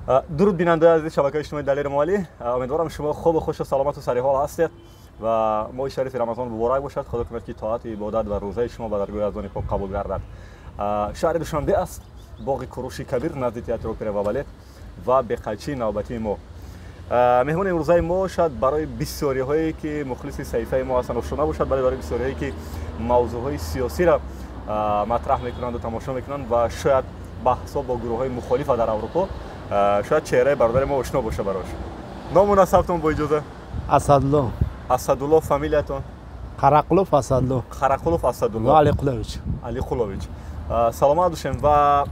Дуруд, бинандаи азизи шабакаи иҷтимоии Далери Эмомалӣ. Умедворам, шумо хубу хушу саломату сариҳол ҳастед ва моҳи шарифи Рамазон муборак бошад. Худо кунад, ки тоату ибодат ва рӯзаи шумо ба даргоҳи Яздони пок қабул гардад. Шаҳри Душанбе аст, боғи Куруши Кабир, назди театри опера ва балет ва беқайчии навбатии мо. Меҳмони имрӯзаи мо шояд барои бисёриҳое, ки мухлиси саҳифаи мо ҳастанд, ошно набошад, вале барои бисёриҳое, ки мавзӯъҳои сиёсиро матраҳ мекунанду тамошо мекунанд ва шояд баҳсҳо бо гурӯҳҳои мухолифа дар Аврупо, шояд чеҳраи бародари мо ошно боша барош. Ному насабтон, бо иҷоза? Асадулло. Асадулло. Фамилиятон? Қарақулов Асадулло. Қарақулов Асадулло. Алиқулович. Алиқулович, саломат бошем. Ва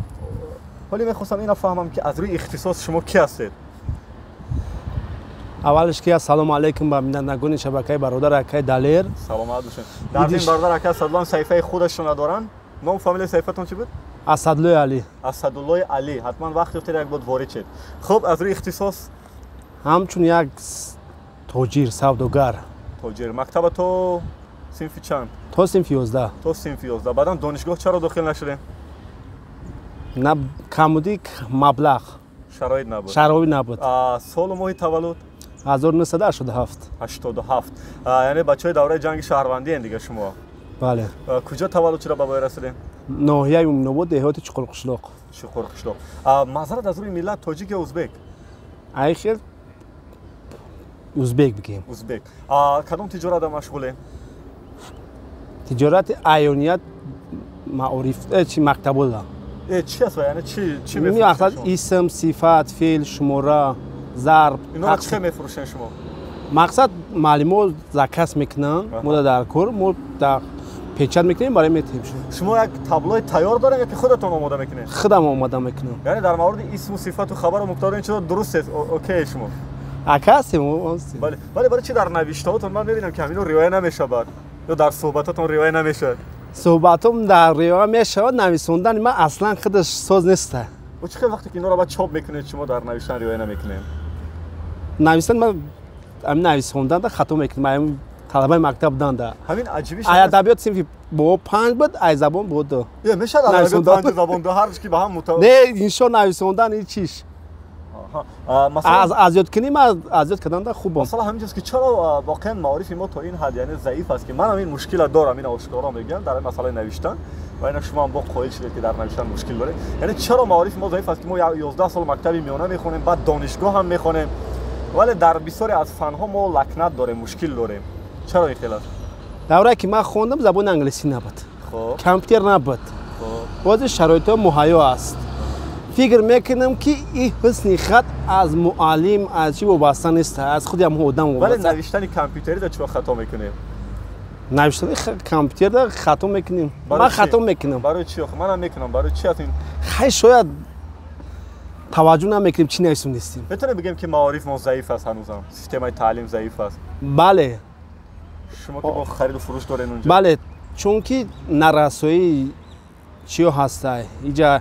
ҳоле мехостам ина фаҳмам, ки аз рӯи ихтисос шумо ки ҳастед? Аввалаш ки, ассалому алайкум ба бинандагони шабакаи бародар акаи Далер. Саломат бошем. Дар ин бародар ака Асадулло саҳифаи худашона доранд. Ном, фамилияи саҳифатон чӣ буд? Асадуллои Алӣ. Асадуллои Алӣ. Ҳатман вақт ёфтед, як бор ворид шед. Хуб, аз рӯи ихтисос? Ҳамчун як тоҷир, савдогар. Тоҷир. Мактаба то синфи чанд? То синфи 11. То синфи 11. Баъдан донишгоҳ чаро дохил нашудем? На, камуди маблағ. Шароит набуд? Шароит набуд. Солу моҳи таваллуд? 1987. 87, яъне бачаҳои давраи ҷанги шаҳрвандиен дига шумо? Бале. Куҷо таваллуд шуда ба воя расидем? Ноҳияи Муминобод, деҳоти Чуқурқишлоқ. Чуқурқишлоқ. Маъзарат, аз рӯи миллат тоҷик ё узбек? Ай хел узбек бигем. Узбек. Кадом тиҷората машғулем? Тиҷорати аёният, маориф, чи, мактабода. Чи аст? Яъне чи? Мақсад исм, сифат, феъл, шумора, зарб. Инора чӣ хел мефурӯшен шумо? Мақсад, маълимо заказ мекунанд, мо дар кор, мо дар печать мекунем, барои метиҳем. Шумо як таблои тайёр дорем ё ки худатон омода мекунед? Худам омода мекунам. Яъне дар мавриди исму сифату хабару мубтадо ин чизо дуруст аст, окей шумо? Ака ҳастем. Бале, вале барои чи дар навиштаҳотон ман мебинам, ки ҳамино риоя намешавад ё дар суҳбатотон риоя намешавад? Суҳбатом дар риоя мешавад, нависондани ман аслан худаш соз неста. Чӣ хел вақте ки инора баъд чоп мекунед, шумо дар навиштан риоя намекунед? Навиштан ман ҳамин нависонданда хато мекунам, талабаи мактаб буданда. Ҳамин аҷибиш. Ай адабиёт синфи бо панҷ буд, ай забон бо ду. Е, мешавад адабиёт панҷ, забон ду, ҳарч ки ба ҳам мута. Не, иншо нависондан ҳеҷ чиш. Аз ёд кунӣ, ман аз ёд карданда хубам. Масалан, ҳамин ҷост, ки чаро воқеан маорифи мо то ин ҳад, яъне, заиф аст, ки ман ҳамин мушкила дорам, ина ошкоро мегӯям, дар масъалаи навиштан, ва ина шумо ҳам бо қоил шудед, ки дар навиштан мушкил доред. Яъне чаро маорифи мо заиф аст, ки мо 11 сол мактаби миёна мехонем, баъд донишгоҳ ҳам мехонем, вале дар бисёре аз фанҳо мо лакнат дорем, мушкил дорем? Чаро ин хел аст? Даврае ки ман хондам, забони англисӣ набуд, компютер набуд. Бози шароитҳо муҳайё аст. Фикр мекунам, ки ин ҳусни хат аз муаллим, аз чӣ вобаста нест, аз худи ҳамон одам. Вале навиштани компютерида чиро хато мекунем? Навиштани компютерда хато мекунем, ман хато мекунам. Барои чи? Манам мекунам. Барои чи аст ин? Хай, шояд таваҷҷӯҳ намекунем, чӣ нависем нестем. Метавонем бигӯем, ки маориф мо заиф аст, ҳанӯзам системаи таълим заиф аст? Бале. Шумо ки бо хариду фурӯш дорен унҷо. Бале, чунки нарасоии чиё ҳастай иҷа.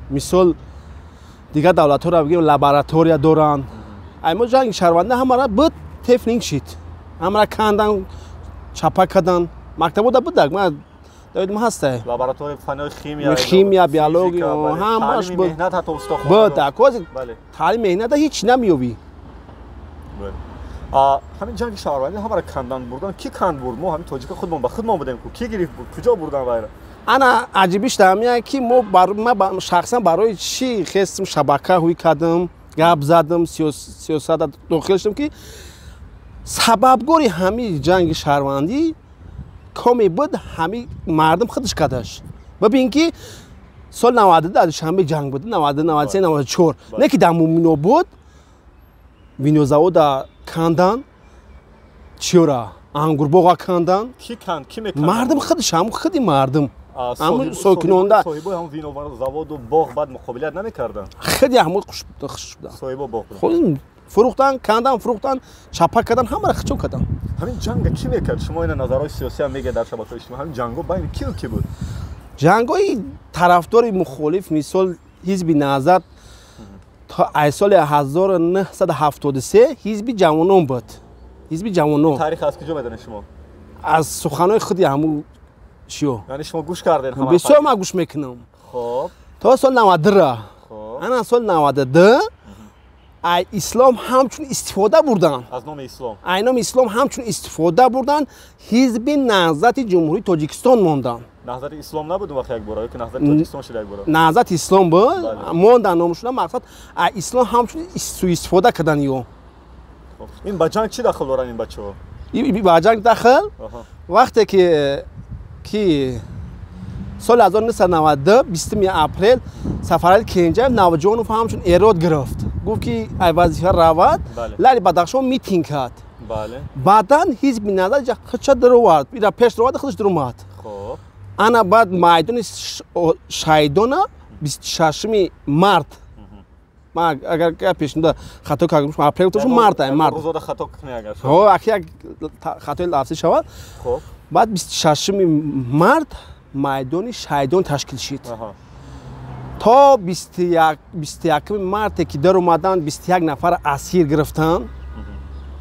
Мисол, дигар давлатҳоро бигем, лаборатория доранд. Ай мо ҷанги шаҳрвандӣ ҳамара буд, тефнинг шид, ҳамара кандан, чапа кардан. Мактабода будак, ман даёдим ҳастай. Лаборатория фанҳои химия. Химия, биология, ҳамаш. Меҳнат ҳатто. Буд. Таълими меҳната ҳеҷ намеёбӣ. Ҳамин ҷанги шаҳрвандӣ ҳамара кандан бурдан. Ки канд бурд? Мо ҳамин тоҷика худмон ба худмон будем ку. Ки гирифт бурд, куҷо бурдан вайра? Ана аҷибиш ҳамия, ки мо, ман шахсан барои чӣ хестм, шабака ҳуй кардам, гап задам, сиёсата дохил шудам, ки сабабгори ҳамин ҷанги шаҳрвандӣ коме буд, ҳамин мардум худаш кардаш. Бибин, ки соли 92 дар Душанбе ҷанг буд, 92, 93, 94, не ки дар Муминобод винозавода кандан, чиёра, ангурбоға кандан. Ки канд, ки меканд? Мардум худаш, ҳамн худи мардум, ҳамн сокинонда. Соҳибои ҳам винозаводу боғ баъд муқобилият намекарданд? Худи ҳамн хуш буданд. Соҳибо боғ буданд. Фурӯхтан, кандан, фурӯхтан, чапа кардан, ҳамаро хичо кардан. Ҳамин ҷанга кӣ мекард? Шумо ина назарҳои сиёсӣ ҳам мегӯед дар шабакаҳои иҷтимоӣ. Ҳамин ҷангҳо байни кию кӣ буд? Ҷангҳои тарафдори мухолиф, мисол, Ҳизби Наҳзат то ай соли 1973 Ҳизби ҷавонон буд, Ҳизби ҷавонон. Таърих аз куҷо медонед шумо? Аз суханҳои худи ҳамун чиё. Яъне шумо гӯш кардед? Бисёр ман гӯш мекунам. Хуб. То соли 92-ра. Ана соли 92. Ай ислом ҳамчун истифода бурданд. Аз номи ислом. Ай номи ислом ҳамчун истифода бурданд, ҳизби Наҳзати Ҷумҳурии Тоҷикистон монданд. Наҳзати ислом набуд он вақт як бора, ё ки Наҳзати Тоҷикистон шуд як бора? Наҳзати ислом буд, монданд номшуда, мақсад ай ислом ҳамчун суистифода карданд ё. Ин ба ҷанг чӣ дахл доранд ин бачаҳо? Ба ҷанг дахл? Вақте ки соли 1992 20 апрел Сафарали Кенҷаев Навҷонов ҳамчун эрод гирифт. Гуфт ки ай вазифа равад, Лали Бадахшон митинг кард. Баъдан ҳизби Наҳзат худша даровард, ира пеш даровард, худаш даромад. Ана баъд майдони Шайдона 26 март. Ман агар пешинда хато кардам, апрел гуфтам, март ай март. Рӯзода хато кунӣ агар. Ҳо, аки як хатои лафзӣ шавад. Баъд 26 март майдони Шайдон ташкил шид. То 21 марте ки даромаданд, 21 нафар асир гирифтанд.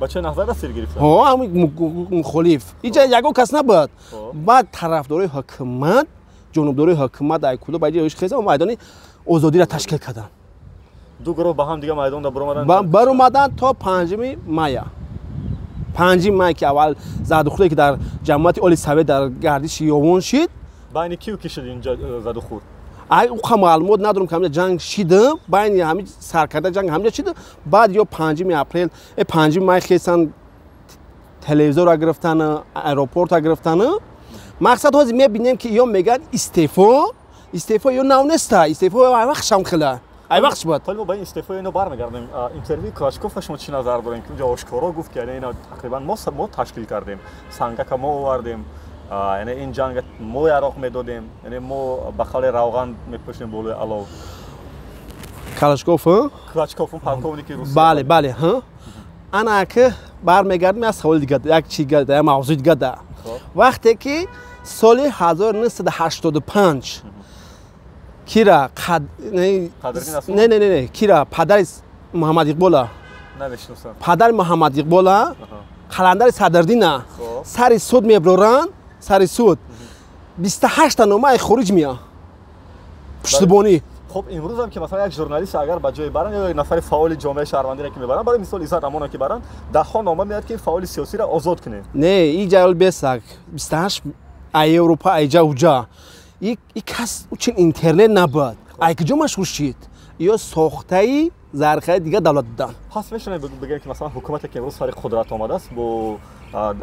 Бачаи Наҳзат асир гирифтанд? Ҳо, ҳамин мухолиф. Иҷа ягон кас набуд. Баъд тарафдорои ҳукумат, ҷонибдорои ҳукумат ай куло ба ҷои хеза майдони озодиро ташкил карданд. Ду гурӯҳ ба ҳам дига майдонда баромаданд? Баромаданд то 5 мая. 5 май ки аввал задухӯрде ки дар ҷамоати Оли Совет дар гардиши Ёвон шид. Байни кию ки шуд инҷа задухӯрд? Ай уқа маълумот надорам ки ҳамҷа ҷанг шидам, байни ҳами саркарда ҷанг ҳамҷа шид. Баъд ё 5 апрел, 5 май хесан телевизорро гирифтан, аэропортро гирифтан. Мақсад ҳозир мебинем ки ё мегӯянд истеъфо, истеъфо ё нав неста, истеъфо ай вақт шам хела. Ай вақт шуд. Вале мо ба ин истеъфои ино бармегардем. Интервюи Клочков шумо чӣ назар дорем ки унҷо ошкоро гуфт ки яъне ина тақрибан мо ташкил кардем, сангака мо овардем, яъне ин ҷанг мо яроқ медодем, яъне мо ба қавли равған мепӯшем болои алов. Клочков, Клочков он полковники Русия. Бале, бале, ҳа. Ана ки бармегардем як саволи дигар, як чи дигар, як мавзӯи дигар. Вақте ки соли 1985 кира не не не кира падари Муҳаммад Иқбола намешиносам. Падари Муҳаммад Иқбола Қаландари Садриддина сари суд меброранд, сари суд 28 номаи хориҷ меяд. Пуштибонӣ. Хуб, имрӯзам ки масалан як журналист агар ба ҷое баранд ё як нафари фаъоли ҷомеаи шаҳрвандиро ки мебаранд, барои мисол Иззат Амонро ки баранд, даҳҳо нома меяд ки фаъоли сиёсиро озод кунед. Не, и ҷаёл бесак 28 ай Европа, ай ҷа уҷа. И кас учин интернет набуд. Ай куҷо машҳур шид? Ё сохтаи зархари дигар давлат буданд. Пас мешавад бигӯем ки масалан ҳукумате ки имрӯз сари қудрат омадааст бо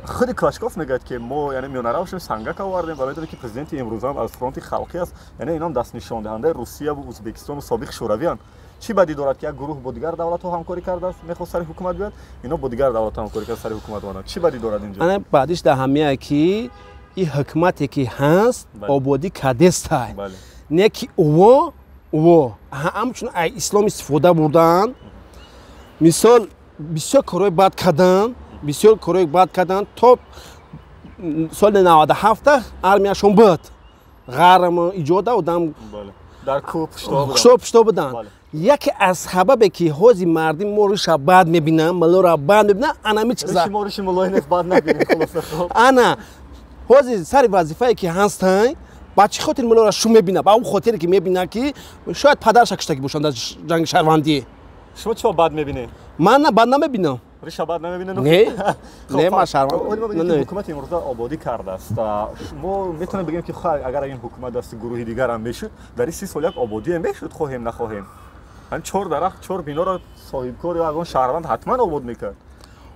худи Клочков мегӯяд ки мо яъне миёнарав шудем, сангака овардем ва медонем ки президенти имрӯзам аз фронти халқӣ аст, яъне инам дастнишондиҳандаи Русия ва Ӯзбекистону собиқ Шӯравианд. Чӣ бадӣ дорад ки як гурӯҳ бо дигар давлатҳо ҳамкорӣ кардааст, мехост сари ҳукумат биёяд, ино бо дигар давлатҳо ҳамкорӣ карда сари ҳукумат омаданд. Чӣ бадӣ дорад инҷо? Ана баъдиш дар ҳамияе ки ин ҳукумате ки ҳаст ободӣ кардестай, не ки ӯво ҳамчун ай ислом истифода бурданд. Мисол бисёр корҳои бад карданд, бисёр корҳои бад карданд. То соли 97 армияшон буд, ғарм иҷода одам дар кӯҳ пушто буданд. Яке аз сабабе ки ҳози мардим мо риша бад мебинанд, муллоро бад мебинанд, ана ҳамин чиза. Риши мо риши муллои нест, бад набинем, хулоса. Хуб, ана ҳози сари вазифае ки ҳастанд, ба чӣ хотир муллоро шум мебинад? Ба он хотире ки мебинад ки шояд падараша куштагӣ бошанд дар ҷанги шаҳрвандӣ. Шумо чиро бад мебинед? Ман бад намебинам. Риша бад намебинед? Не, не, ман шаҳрванд. Ҳукумати имрӯза ободӣ кардааст. Мо метавонем бигӯем ки агар ин ҳукумат дасти гурӯҳи дигарам мешуд, дар ин 30 сол як ободие мешуд, хоҳем нахоҳем. Ҳамин 4 дарахт, 4 биноро соҳибкор ё ягон шаҳрванд ҳатман обод мекард.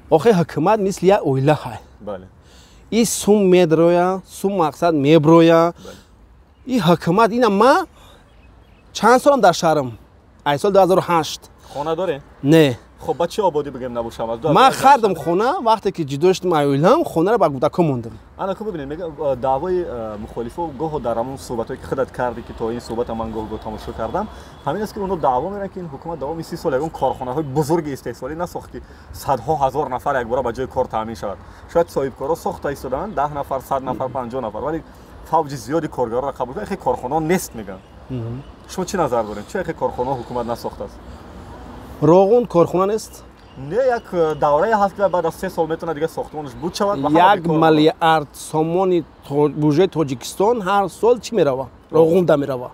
Охи ҳукумат мисли як оила ҳай. Бале. И сум медроя, сум мақсад меброя. И ҳукумат ина ма чанд солам дар шаҳрам? Ай сол 2008. Хона дорем? Не. Хуб, ба чӣ ободӣ бигӯем набошам? Ман хардам хона, вақте ки ҷудо шудам ай оилам, хонаро ба кӯдакҳо мондам. Ана ку бибинед, мегӯям даъвои мухолифо гоҳо дар ҳамон суҳбатҳое ки худат кардӣ, ки то ин суҳбата ман гоҳ-гоҳ тамошо кардам, ҳамин аст ки онҳо даъво мераванд ки ин ҳукумат давоми 30 сол ягон корхонаҳои бузурги истеҳсолӣ насохт ки садҳо ҳазор нафар якбора ба ҷои кор таъмин шавад. Шояд соҳибкорҳо сохта истодаанд 10 нафар, 100 нафар, 50 нафар, вале фавҷи зиёди коргарро қабул кунанд, хеле корхонаҳо нест мегӯянд. Шумо чӣ назар доред? Чӣ хеле корхонаҳо ҳукумат насохтааст? Роғун корхона нест? Не, як даврае ҳаст ки баъд аз 3 сол метавонад дигар сохтмонаш буд шавад. 1 миллиард сомони буҷети Тоҷикистон ҳар сол чӣ мерава? Роғунда мерава.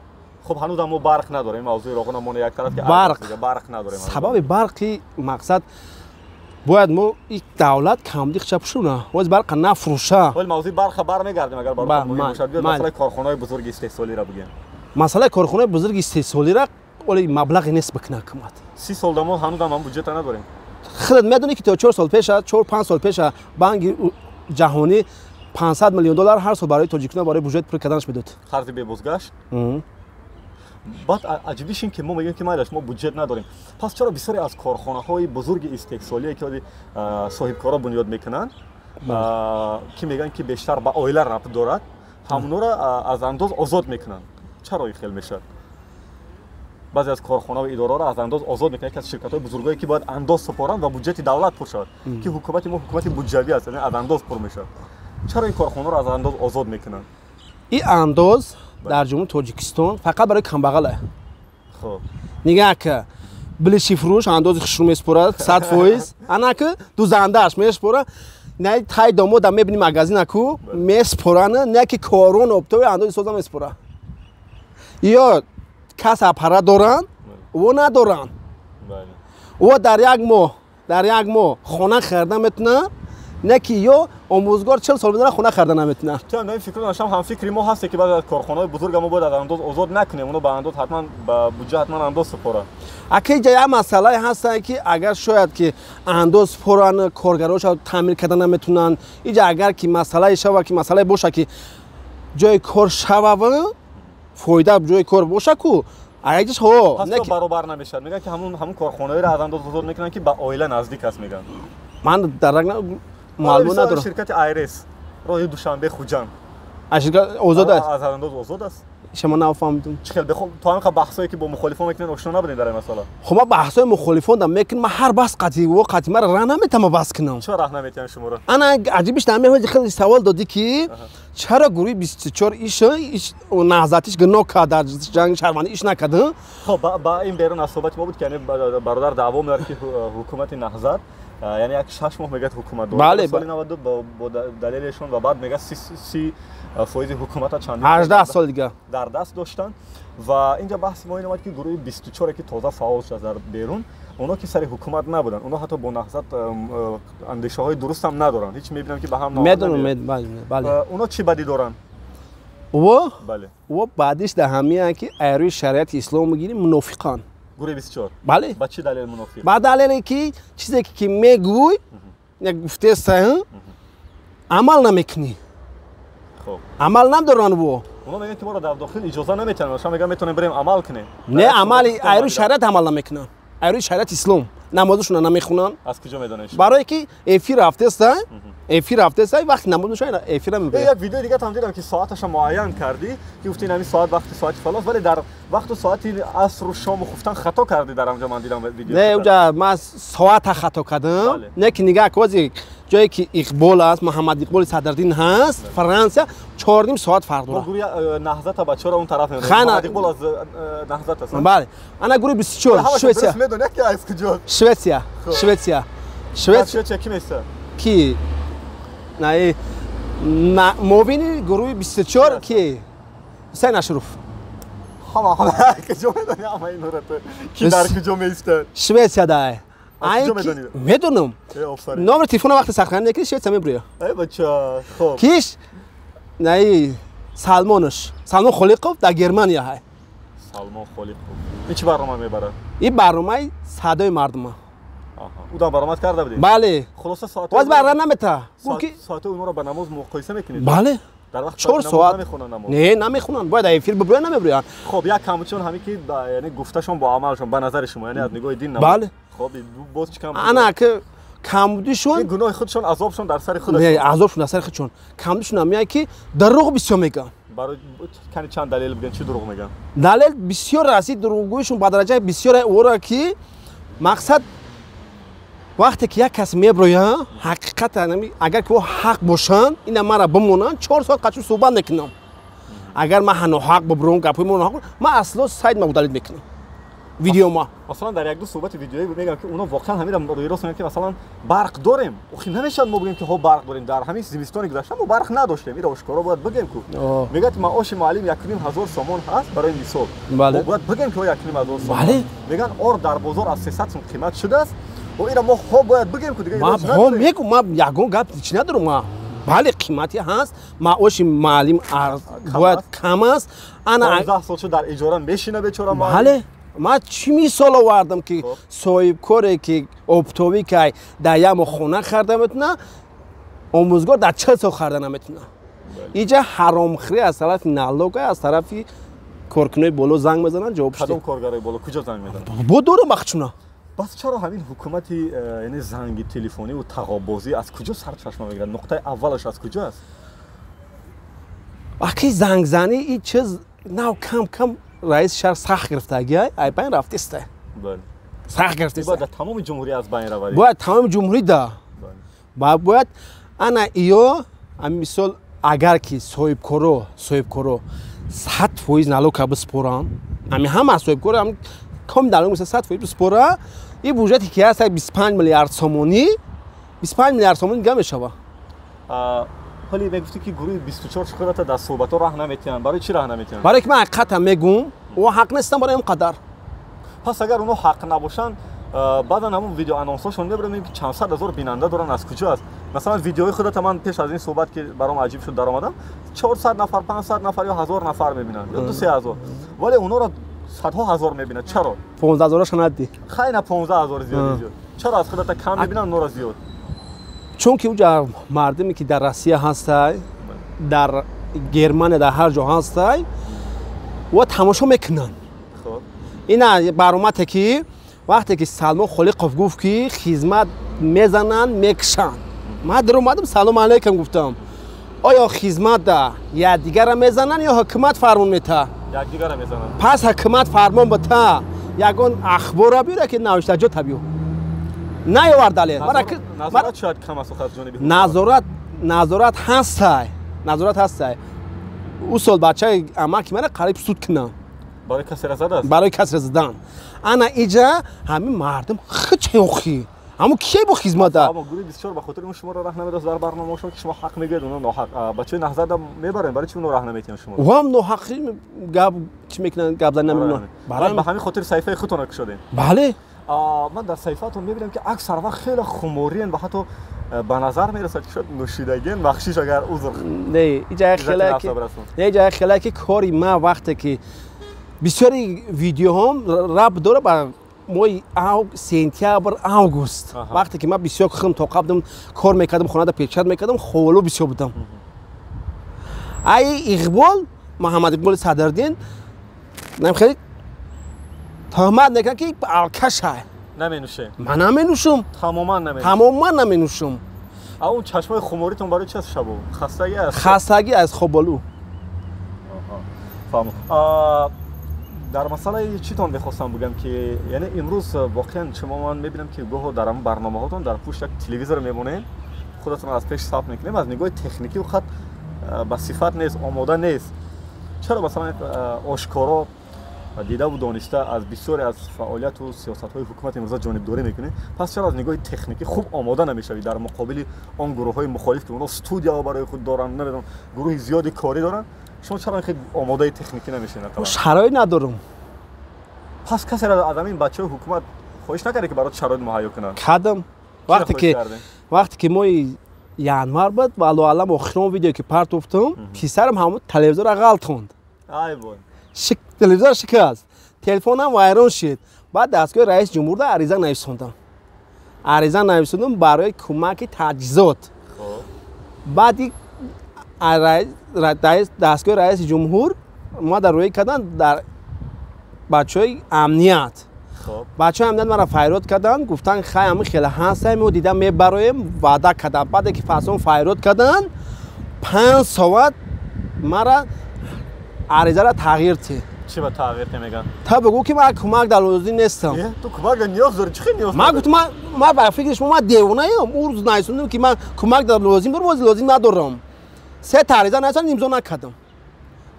Хуб, ҳанӯзам мо барқ надорем. Мавзӯи роғона мо як тараф ки барқ надорем. Сабаби барқи мақсад бояд мо ин давлат камди хча пушуна. Боз барқа нафурӯша. Вале мавзӯи барқа бармегардем агар барои муҳим бошад. Биёед масъалаи корхонаҳои бузурги истеҳсолиро бигӯем. Масъалаи корхонаҳои бузурги истеҳсолиро вале маблағе нест бикунад ҳукумат. 30 сол мо ҳанӯзам ҳам буҷета надорем. Худат медонӣ ки то 4 сол пеша, 4-5 сол пеша Банки ҷаҳонӣ 500 миллион доллар ҳар сол барои тоҷикистон барои буҷет пур карданаш медод. Қарзи бебозгашт? Баъд аҷибиш ин ки мо мегӯем ки майлаш мо буҷет надорем. Пас чаро бисёре аз корхонаҳои бузурги истеҳсолие ки соҳибкорро бунёд мекунанд, ки мегӯянд ки бештар ба оила рабт дорад, ҳамонро аз андоз озод мекунанд? Чаро ин хел мешавад? Баъзе аз корхона ва идораҳоро аз андоз озод мекунанд, яке аз ширкатҳои бузургое ки бояд андоз супоранд ва буҷети давлат пур шавад, ки ҳукумати мо ҳукумати буҷавӣ аст, яъне аз андоз пур мешавад. Чаро ин корхонаро аз андоз озод мекунанд? Ин андоз дар ҷумҳурии Тоҷикистон фақат барои камбағал. Хуб, нигаҳ ка, билиши фурӯш андози хушрӯ месупорад 100%, ана ки дузандааш месупорад. Не тай домода мебини магазина ку месупоранд, не ки корон оптови андози соза месупорад. Ё кас аппарат доранд, во надоранд. Во дар як моҳ хона харида метавонанд, не ки ё омӯзгор 40 сол медорад хона харида наметавонад. Ту ҳам дар ин фикр доштам, ҳамфикри мо ҳасте ки баъзе аз корхонаҳои бузург мо бояд аз андоз озод накунем, онҳо ба андоз ҳатман ба буҷа ҳатман андоз супоранд. Ака инҷа як масъалае ҳастанд ки агар шояд ки андоз супоранд, коргароша таъмир карда наметавонанд. Инҷа агар ки масъалае шавад, ки масъалае бошад ки ҷои кор шавад, фоида ҷои кор бошад ку, агар ҳо пас баробар намешавад. Мегӯянд ки ҳамон корхонаҳоеро аз андоз озод мекунанд ки ба оила наздик аст, мегӯянд. Ман дарак маълум надорам. Ширкати Айрес роҳи Душанбе Хуҷанд аз ширкат озод аст? Аз андоз озод аст? Шумо нафаҳмидум. Чӣ хел то ҳамин баҳсое ки бо мухолифон мекунед ошно набудед дар ин масъала? Хуб, ман баҳсҳои мухолифон дам мекунам, ман ҳар баҳс қатъи во қатъи маро раҳ наметавонам баҳс кунам. Чаро раҳ наметавонам шуморо? Ана аҷибиш дар ҳамин хеле савол додӣ ки чаро гурӯҳи 24 иш наҳзатиш гуноҳ кард дар ҷанги шаҳрвандӣ иш накард? Хуб, ба ин берун аз суҳбати мо буд ки яъне бародар даъво меорад ки ҳукумати наҳзат яъне як 6 моҳ мегӯяд ҳукумат дорад, соли 92 бо далелешон, ва баъд мегӯяд 30% ҳукумата чанд 18 сол дига дар даст доштанд. Ва инҷа баҳси мо ин омад ки гурӯҳи 24 ки тоза фаъол шуд дар берун, онҳо ки сари ҳукумат набуданд, онҳо ҳатто бо наҳзат андешаҳои дуруст ҳам надоранд. Ҳеч мебинам ки ба ҳам медонам. Бале, онҳо чӣ бадӣ доранд? Во бале, во баъдиш дар ҳамиянд ки айрӯи шариати ислом мегирем мунофиқанд. Гурӯҳи 24 бале, ба чӣ далел мунофиқ? Ба далеле ки чизе ки мегӯй, як гуфтеста, амал намекунӣ. Хуб, амал надоранд во. Онҳо мегӯянд ки моро дар дохил иҷоза наметиҳанд, шумо мегӯянд метавонем барем амал кунем. Не, амали айрӯи шариат амал намекунанд, айрӯи шариати ислом намозашонро намехонанд. Аз куҷо медонед? Барое ки эфир рафтеста, эфир рафтеста, вақти намоз мешавад эфира мебарад. Як видеои дига там дидам ки соаташа муайян кардӣ, ки гуфти ин ҳамин соат вақти соати фалон, вале дар вақту соати асру шому хуфтан хато кардӣ. Дар ҳамҷо ман дидам видео. Не, уҷа ман соата хато кардам. Не ки нигаҳ кози ҷое ки Иқбол аст, Муҳаммад Иқболи Садриддин ҳаст, Фаронса 4.5 соат фарқ дорад. Гурӯҳи наҳзата бачаҳоро он тараф мебарад. Муҳаммад Иқбол аз наҳзат аст. Бале, ана гурӯҳи 24 Шветсия. Медонед ки аз куҷо? Шветсия, Шветсия. Шветсия ки места? Ки? На, муовини гурӯҳи 24 ки? Ҳусайн Ашруф. Ҳама куҷо медонӣ ҳама инҳоро ту? Ки дар куҷо меистад? Шветсия дай. Медонам. Номери телефона вақти сахранӣ мекунӣ, Шветсия мебурӣ. Эй бача, хуб. Киш? Наи Салмонаш. Салмон Холиқов дар Германия ҳай. Салмон Холиқов. Ин чӣ барнома мебарад? Ин барномаи садои мардума. Ӯ дар баромад карда будед? Бале. Хулоса соат боз барра намета. Соати онҳоро ба намоз муқоиса мекунед? Бале. Дар вақт 4 соат намехонанд намоз? Не, намехонанд. Бояд эфир бибурянд, намебурянд. Хуб, як камчун ҳамин ки яъне гуфташон бо амалшон ба назари шумо, яъне аз нигоҳи дин намоз. Бале. Хуб, боз чӣ кам? Ана ки камбудишон ин гуноҳи худшон, азобшон дар сари худашон. Не, азобшон дар сари худшон. Камбудишон ҳам меяд ки дурӯғ бисёр мегӯянд. Барои кани чанд далел бигӯянд, чӣ дурӯғ мегӯянд? Далел бисёр расид дурӯғгӯишон ба дараҷаи бисёре ора ки мақсад вақте ки як кас меброяд, ҳақиқата агар ки ӯ ҳақ бошанд, ина мара бимонанд, 4 соат қачун суҳбат мекунам. Агар ман ноҳақ бибурам, гапҳои мо ноҳақ, ман асло сайт ма удалить мекунам. Видеома. Масалан, дар як ду суҳбати видеоӣ мегӯям, ки онҳо воқеан ҳаминро рӯйрост мегӯянд, ки масалан барқ дорем. Охи намешавад мо бигӯем, ки ҳо барқ дорем. Дар ҳамин зимистони гузашта мо барқ надоштем. Инро ошкоро бояд бигӯем ку. Мегӯяд маоши муаллим 1500 сомон ҳаст барои мисол. Мо бояд бигӯем, ки 1500 сомон. Мегӯянд ор дар бозор аз 300 сом қимат шудааст. Инро мо хо бояд бигӯем ку дига. Ҳо мегӯм, ма ягон гап чӣ надорам ма. Бале, қимати ҳаст, маоши муаллим бояд кам аст. Ана 15 сол шуд дар иҷора мешина бечора муаллим. Бале. Ман чӣ мисол овардам, ки соҳибкоре ки оптовӣ кай дар як моҳ хона харда метавона, омӯзгор дар 40 сол харда наметавона. Иҷа ҳаромхӯрӣ аз тарафи налога, аз тарафи коркунои боло занг мезананд, ҷавоб кадом коргарои боло куҷо занг мезананд? Бо дорам бахчуна. Бас чаро ҳамин ҳукумати яъне занги телефонӣ ва тағоббозӣ аз куҷо сарчашма мегирад? Нуқтаи аввалаш аз куҷо аст? Вақти зангзанӣ ин чиз нав кам-кам раиси шаҳр сахт гирифтагиай, ай байн рафтиста. Сахт гирифтиста. Бояд дар тамоми ҷумҳурӣ аз байн равад. Бояд тамоми ҷумҳурӣ да. Бояд ана иё, ами мисол агар ки соҳибкоро 100% налога биспоранд, ами ҳама соҳибкоро ами ком налог миса 100% биспора, ин буҷете ки ҳаст 25 миллиард сомонӣ, 25 миллиард сомонӣ дига мешавад. Ҳоле мегуфтӣ, ки гурӯҳи 24 худата дар суҳбатҳо раҳ наметиҳанд. Барои чӣ раҳ наметиҳанд? Барои ки ман ҳақиқатам мегӯм, о ҳақ нестам барои он қадар. Пас агар онҳо ҳақ набошанд, баъдан ҳамон видеоанонсҳошон мебарем, ки чанд сад ҳазор бинанда доранд, аз куҷо аст? Масалан, видеои худата ман пеш аз ин суҳбат, ки баром аҷиб шуд, даромадам, 400 нафар, 500 нафар ё 1000 нафар мебинанд, ё 2-3 ҳазор. Вале онҳоро садҳо ҳазор мебинанд. Чаро? 15 ҳазораша наддӣ. Хай на 15 ҳазор зиёд зиёд. Чаро аз худата кам мебинанд, онҳоро зиёд? Чунки уҷа мардуме ки дар Россия ҳастай, дар Германия, дар ҳар ҷо ҳастай, ва тамошо мекунанд. Ина баромате ки вақте ки Салмон Холиқов гуфт, ки хизмат мезананд, мекушанд. Ман даромадам, салом алейкум гуфтам. Оё хизматда якдигарро мезананд ё ҳукумат фармон метаҳад? Якдигарро мезананд. Пас ҳукумат фармон битаҳад, ягон ахборро биёра, ки навиштаҷота биё. Наёвардале. Назорат шояд кам аст аз ҷониби назорат ҳастай. Назорат ҳастай. Ӯ сол бачаи амаки мана қариб суд кунанд. Барои касеро задааст? Барои касеро задан. Ана иҷа ҳамин мардум хиче охи. Ҳамун кие бо хизмата? Аммо гурӯҳи 24 ба хотири он шуморо раҳ намедост дар барномаҳошон, ки шумо ҳақ мегӯед, онҳо ноҳақ. Бачаи наҳзат мебарем, барои чӣ онҳо раҳ наметиҳанд шуморо? Ҳам ноҳақӣ гап чӣ мекунанд, гап зани намедонанд. Ба ҳамин хотир саҳифаи худтонро кушодем. Бале. Ман дар саҳифаатон мебинам, ки аксар вақт хеле хумориен ва ҳатто ба назар мерасад, ки шояд нӯшидагиен. Бахшиш агар узр. Не, иҷа хеле ки кори ман вақте ки бисёри видеоҳом рабт дора ба моҳи сентябр, август, вақте ки ман бисёр хим тоқа будам, кор мекардам, хонада печат мекардам, ховолу бисёр будам. Ай Иқбол, Муҳаммад Иқболи Садриддин хеле тӯҳмат мекунад, ки алкашай. Наменӯшем. Ман наменӯшам. Тамоман наменӯшем. Тамоман наменӯшам. А он чашмои хуморитон барои чи аст шабо? Хастагӣ аст? Хастагӣ аз хоболу. Фаҳмам. Дар масъалаи читон мехостам бигӯям, ки яъне имрӯз воқеан шумо ман мебинам, ки гоҳо дар ҳамон барномаҳотон дар пушт як телевизор мемонед, худатон аз пеш сабт мекунем, аз нигоҳи техникӣ хат ба сифат нест, омода нест. Чаро масалан ошкоро дидаву дониста аз бисёре аз фаъолияту сиёсатҳои ҳукумати имрӯза ҷонибдорӣ мекунед? Пас чаро аз нигоҳи техникӣ хуб омода намешавед дар муқобили он гурӯҳҳои мухолиф, ки онҳо студияҳо барои худ доранд, намедонам, гурӯҳи зиёди корӣ доранд? Шумо чаро хеле омодаи техникӣ намешавед? Шароит надорам. Пас касеро аз ҳамин бачаҳои ҳукумат хоҳиш накардед, ки барот шароит муҳайё кунанд? Кардам. Вақте ки моҳи январ буд, валлоҳу алам, охирон видео ки партофтам, писарам ҳамон телевизорро ғалтонд. Ай вой. Телевизор шикаст, телефонам вайрон шид. Баъд дастгоҳи раиси ҷумҳурда ариза нависондам. Ариза нависондам барои кӯмаки таҷҳизот. Баъди дастгоҳи раиси ҷумҳур ма дар рӯӣ карданд дар бачаҳои амният. Бачаҳои амният маро файрод карданд, гуфтанд хай ҳамин хеле ҳастем, мо дида мебароем, ваъда карданд. Баъде ки фасон файрод карданд, 5 соат мара аризаро тағйир тед. Чӣ ба тағйир те мегӯянд? Та бигӯ, ки ман кӯмак дар лозим нестам. Ту кӯмак дар ниёз дорӣ, чӣ хел ниёз? Ман гуфтам, ман ба фикри шумо ман девонаям. Ӯ рӯз нависондам, ки ман кӯмак дар лозим дорам, боз лозим надорам. Се та ариза нависондам, имзо накардам.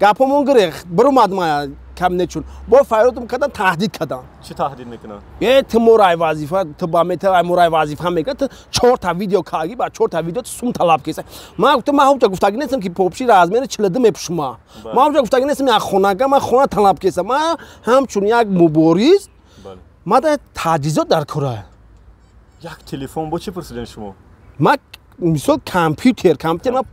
Гапҳомон гирехт, биромад ма кабинетшон бо фарёдам кардан, таҳдид кардан. Чӣ таҳдид мекунанд? Э, ту морай вазифа, ту ба мета морай вазифа мекунад, ту чорта видео кардӣ, ба чорта видео ту сум талаб кеса. Ман гуфтам, ман ҳамча гуфтагӣ нестам, ки попши размери 42 мепӯшма. Ман ҳамча гуфтагӣ нестам, як хонага ман хона талаб кеса. Ман ҳамчун як мубориз, ман да таҷҳизот дар кора. Як телефон бо чӣ пурсидем шумо? Ман мисол компютер ман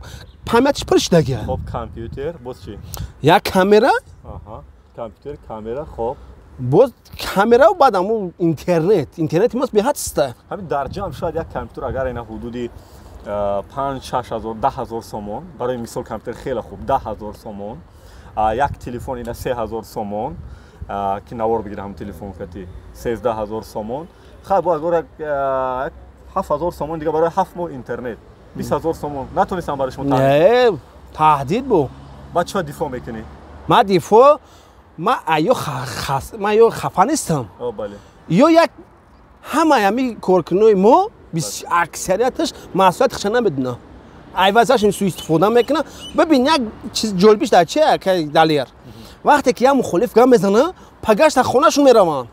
памятиш пур шудагия. Хоб, компютер боз чӣ? Як камера. Аҳа, компютер, камера, хоб. Боз камера, баъд ҳамун интернет. Интернети мас беҳад систа. Ҳамин дар ҷамъ шояд як компютер агар ина ҳудуди 5-6 ҳазор, 10 ҳазор сомон, барои мисол компютер хеле хуб 10 ҳазор сомон, як телефон ина 3 ҳазор сомон, ки навор бигира ҳам телефон кати 13 ҳазор сомон. Хай, бо агар 7 ҳазор сомон дига барои 7 моҳ интернет, 20 ҳазор сомон. Натонистам барои шумо таҳдид? Не, таҳдид бу. Баъд чӣ дифоъ мекунӣ? Ман дифоъ, ман ё ман ё хафа нестам. Бале. Ё як ҳамаи ҳамин коркунои мо аксарияташ масъулияти худша намедонад. Айвазаш суистифода мекунад. Бибин, як чиз ҷолибиш дар чи, Далер? Вақте ки як мухолиф гап мезана, пагашта хонашон мераванд.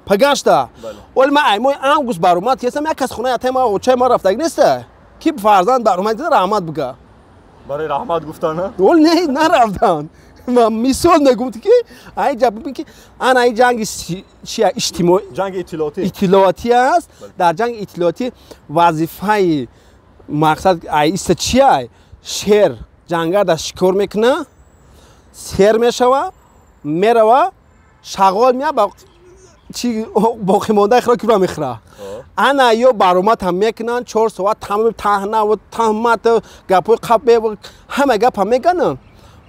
Пагашта. Оли ман ай моҳи август баромад кестам, як кас хонаи атаи ма, очаи ма рафтагӣ неста, ки фарзанд баромад раҳмат бига. Барои раҳмат гуфтан? Ол не, нарафтанд. Мисол мегуфт, ки ай ҷа бибин, ки ана ай ҷанги чи иҷтимоӣ, ҷанги иттилоотӣ, иттилоотӣ аст. Дар ҷанги иттилоотӣ вазифаи мақсад ай иста чи ай? Шер ҷангар дар шикор мекуна, сер мешава, мерава, шағол мея, ба чи боқимондаи хӯрок кибра мехӯра. Ана ё баромад ҳам мекунанд, 4 соат тамоми таҳнаву таҳмат, гапҳои қабе, ҳама гапа мегананд.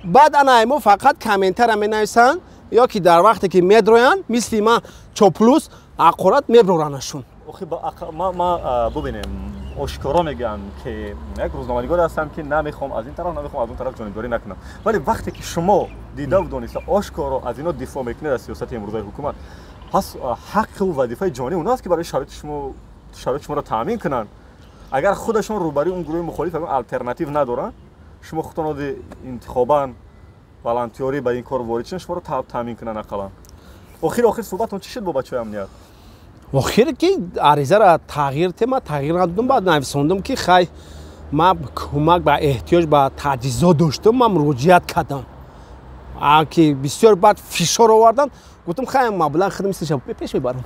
Баъд ана мо фақат комментария менависанд, ё ки дар вақте ки медроянд, мисли ман чоплус ҳақорат меброранашон. Охи, ма бубинем, ошкоро мегӯям, ки як рӯзноманигор ҳастам, ки намехоҳам аз ин тараф, намехоҳам аз он тараф ҷонибдорӣ накунам, вале вақте ки шумо дидаву дониста ошкоро аз ино дифоъ мекунед, аз сиёсати имрӯзаи ҳукумат, пас ҳаққу вазифаи ҷонии оно аст, ки барои шароити шумо, шароити шуморо таъмин кунанд. Агар худашон рӯбарӯи он гурӯҳи мухолиф ягон алтернатив надоранд, шумо худтон оди интихобан волонтёрӣ ба ин кор ворид шуден, шуморо таъмин кунанд ақаллан. Охир суҳбатон чӣ шуд бо бачаҳои амният? Охир ки аризаро тағйир те, ман тағйир надодам. Баъд нависондам, ки хай, ман кӯмак ба эҳтиёҷ ба таҷҳизот доштам, ман муроҷиат кардам, ки бисёр баъд фишор овардан. Гуфтам, хай, маблағ худам мислиша пеш мебарам.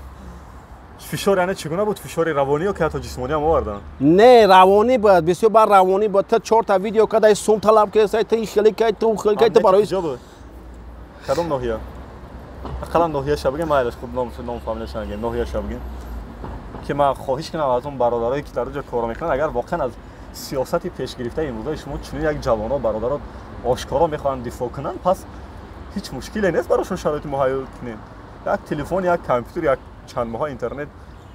Фишор яъне чӣ гуна буд? Фишори равонӣ ё ки ҳатто ҷисмонӣ ҳам овардан? Не, равонӣ буд, бисёр баъд равонӣ буд. Та чорта видео кардай, сум талаб кардай, та хеле кай, ту хеле кай, ту барои куҷо буд? Кадом ноҳия? Ақаллан ноҳияша бигем, майлаш, хуб, ном фамилияша нагем, ноҳияша бигем, ки ман хоҳиш кунам аз он бародарое, ки дар оҷо кор мекунанд, агар воқеан аз сиёсати пешгирифтаи имрӯзаи шумо чунин як ҷавоно, бародаро ошкоро мехоҳанд дифоъ кунанд, пас ҳеҷ мушкиле нест барошон шароити муҳайё кунем: як телефон, як компютер, як чанд моҳа интернет.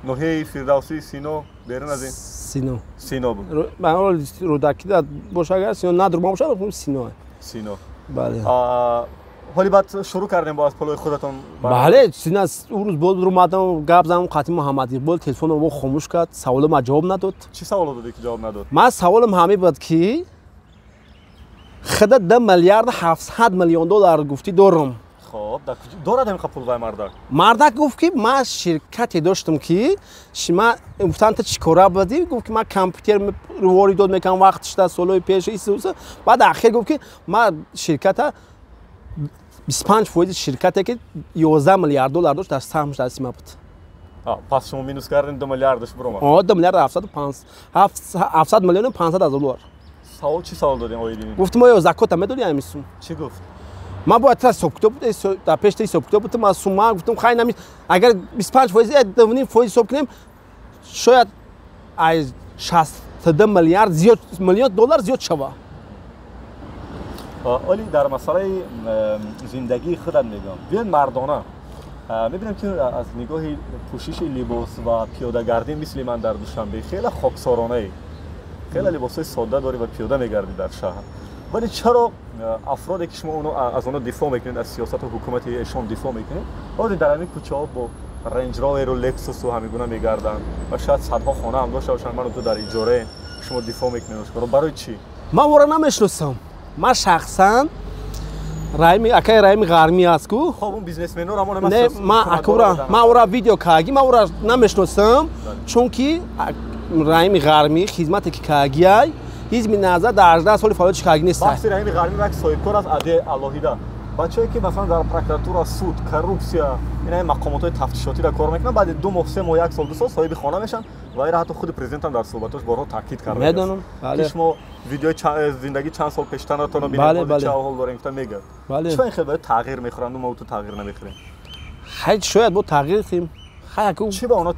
Ноҳияи Фирдавсӣ, Сино, берун аз ин? Сино. Сино буд. Рӯдакӣ боша, агар Сино надурма бошад, Сино. Сино. Бале. Ҳоли баъд шурӯъ кардем бо аз пулои худатон? Бале, сина ӯ рӯз боз рӯмадам, гап задам қатъи Муҳаммад Иқбол, телефонро бо хомӯш кард, саволо ма ҷавоб надод. Чӣ саволо додӣ, ки ҷавоб надод? Ман саволам ҳамин буд, ки худа 2 миллиард 700 миллион доллар гуфтӣ дорам. Хоб, дорад ҳамин пул вай мардак? Мардак гуфт, ки ман ширкате доштам, ки ман гуфтам, ту чӣ кора будӣ? Гуфт, ки ман компютер воридот мекунам, вақт шуда, солҳои пеш. Баъд ахир гуфт, ки ман ширката 25 фоизи ширкате, ки 11 миллиард доллар дошт, дар саҳмш дасти ман буд. Пас шумо минус кардем, 2 миллиардаш биромад. 2 миллиард 700 миллиону 500 ҳазор доллар. Савол, чӣ савол додем оиди? Гуфтам, оё закота медодӣ ҳамин сум? Чӣ гуфт? Ман бояд та ҳисобкитоб, дар пешта ҳисобкитоб бутам. Аз сум ман гуфтам, хай, нами агар 25 фоиз, 2,5 фоиз ҳисоб кунем, шояд аз 62 миллиард зиёд миллион доллар зиёд шава. Оли дар масъалаи зиндагии худат мегӯям. Биёед мардона мебинем, ки аз нигоҳи пӯшиши либос ва пиёдагардӣ, мисли ман дар Душанбе, хеле хоксоронаӣ, хеле либосҳои содда дорӣ ва пиёда мегардӣ дар шаҳр. Вале чаро афроде, ки шумо аз онҳо дифоъ мекунед, аз сиёсату ҳукумати эшон дифоъ мекунед, ҳозир дар ҳамин кӯчаҳо бо Рейндж Роверу Лексусу ҳамин гуна мегарданд ва шояд садҳо хона ҳам дошта бошанд? Ману ту дар иҷораем, шумо дифоъ мекунед ошкоро. Барои чӣ? Ман ора намешиносам. Ман шахсан Раими акай Раими Ғармӣ аст ку. Хоб, он бизнесменоро мо не, ман акура, ман ура видео каги, ман ура намешносам, чунки Раими Ғармӣ хизмате ки кагиай, ҳизби Наҳзат дар 18 соли фаъолиятш каги нест. Баҳси Раими Ғармӣ як соҳибкор аст, аде алоҳида. Бачае ки масалан дар прокуратура, суд, коррупсия, ина мақомотҳои тафтишотиро кор мекунанд, баъди 2 моҳ, 3 моҳ, 1 сол, 2 сол соҳиби хона мешаванд ва ира ҳатто худи президентам дар суҳбатош борҳо таъкид карда. Медонам, ки шумо видеои зиндагӣ чанд сол пештаратонро бинед, чӣ аҳвол дорем, гуфта мегӯяд. Чӣ ин хел бояд тағйир мехӯранд, мо ту тағйир намехӯрем? Хай, шояд бо тағйир хим. Хай, аку чӣ ба оно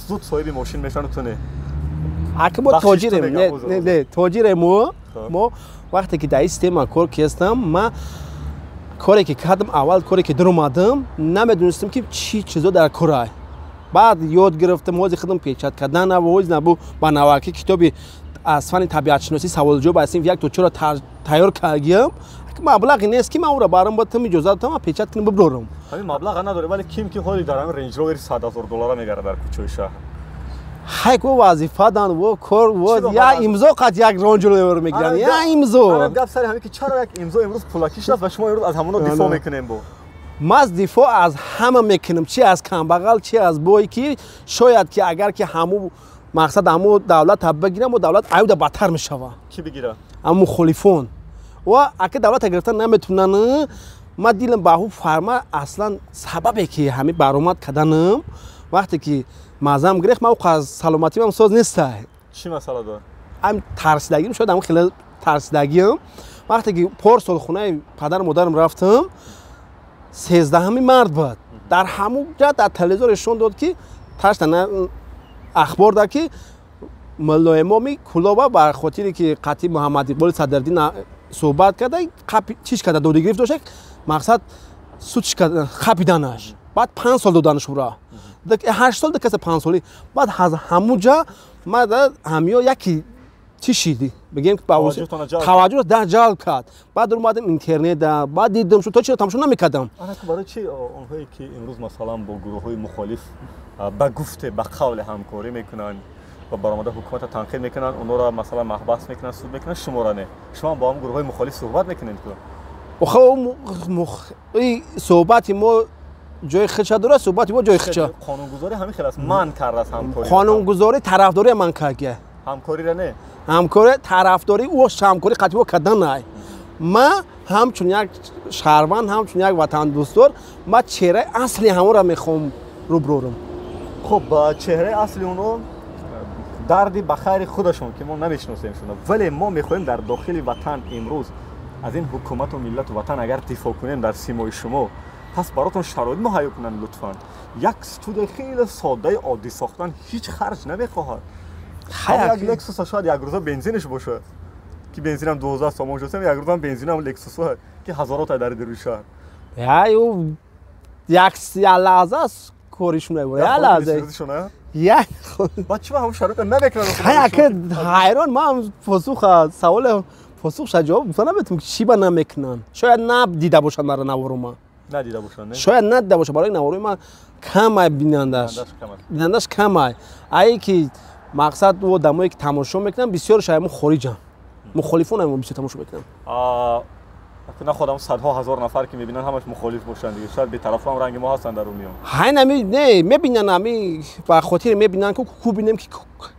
зуд соҳиби мошин мешаванд, ту не? Аку мо тоҷирем, не, тоҷирем мо. Вақте ки дар ин система кор кестам, ма коре ки кардам, аввал коре ки даромадам, намедонистам ки чӣ чизо дар корай. Баъд ёд гирифтам, ҳози худам печат кардан навоз набу, ба наваки китоби аз фани табиатшиносӣ саволҷавоб аз синфи 1 то 4 тайёр кардагиам. Маблағе нест ки ман ӯро барам батам иҷозат додам, печат кунам, биброрам. Ҳамин маблаға надорӣ, вале ким ки ҳоли дар ҳамин Рейндж Ровери $100,000 мегарад дар кӯчаи шаҳр. Хай, ко вазифа дан, во кор, во я имзо қат як Рейндж Ровер мегиранд, я имзо. Гап сари ҳамин ки чаро як имзо имрӯз пулакӣ шудааст ва шумо имрӯз аз ҳамоно дифоъ мекунем бо? Ман дифоъ аз ҳама мекунам, чи аз камбағал, чи аз бой, ки шояд ки агар ки ҳаму мақсад ҳаму давлата бигирам, давлат аюда бадтар мешава. Ки бигира? Ҳаму мухолифон. Ва ака давлата гирифтан наметунан, ман дилам ба ҳу фарма аслан сабабе ки ҳами баромад карданам, вақте ки мазам гирифт, ман аз саломатиам соз нестай. Чӣ масъала дор? Ам тарсидагим, шояд ҳам хеле тарсидагиам. Вақте ки порсол хонаи падару модарам рафтам, 13 март буд. Дар ҳамун ҷа дар телевизор нишон дод ки ташта ахбор дад ки муллоимоми Кулоба ба хотире ки қатъи Муҳаммад Иқболи Садриддин суҳбат карда, чиш карда, додигирифт дошта, мақсад судш карда, қапиданаш. Баъд 5 сол доданаш ура. 8 сол каса 5 соли. Баъд аз ҳамун ҷа ма ҳамиё яки чӣ шиди? Бигем ки таваҷҷӯҳ да ҷалб кард. Баъд омадам интернета, баъд дидам, то чиро тамошо намекардам. Анаку барои чи онҳое ки имрӯз масалан бо гурӯҳҳои мухолиф ба гуфте, ба қавле ҳамкорӣ мекунанд ва баромада ҳукуматро танқид мекунанд, онҳоро масалан маҳбас мекунанд, суд мекунанд, шуморо не? Шумо бо ҳам гурӯҳҳои мухолиф суҳбат мекунед ку? Охо, суҳбати мо ҷои худша дорад, суҳбати мо ҷои худша. Қонунгузорӣ ҳамин хел аст, манъ кардааст ҳамкорӣ. Қонунгузорӣ тарафдорӣ ман кардия. Ҳамкориро не? Ҳамкорӣ тарафдорӣ ӯ ҳамкорӣ қатъи ӯ кардан най. Ман ҳамчун як шаҳрванд, ҳамчун як ватандӯстдор, ман чеҳраи асли ҳамонро мехоҳам рӯбрӯрам. Хуб, чеҳраи асли онҳо дарди ба хайри худашон ки мо намешиносемшон, вале мо мехоҳем дар дохили ватан имрӯз аз ин ҳукумату миллату ватан агар дифоъ кунем дар симои шумо, пас баротон шароит муҳайё кунанд лутфан. Як студияи хеле содаи оддӣ сохтан ҳеҷ харҷ намехоҳад. Як Лексуса шояд як рӯза бензинаш бошад, ки бензинам 12 сомон шуд, як рӯзам бензинам Лексуса ки ҳазорота дар даруни шаҳр. Як лаҳза коришон як лаҳза. Як баъд чӣ ҳамон шароита намекунанд? Ҳайрон ман посуха саволе посухша ҷавоб гуфта наметавонам ки чӣ ба намекунанд. Шояд надида бошанд маро навори ман. Надида бошанд, не? Шояд надида бошанд, барои навори ман камай бинандаш. Бинандаш камай. Ае ки мақсад ӯ одамое ки тамошо мекунанд, бисёраш мо хориҷанд. Мухолифон мо бисёр тамошо мекунанд. На худам садҳо ҳазор нафар ки мебинанд ҳамаш мухолиф бошанд дига, шояд бетараф ҳам ранги мо ҳастанд дар миён. Ҳайн ами не мебинанд, ами ба хотири мебинанд ку ку бинем ки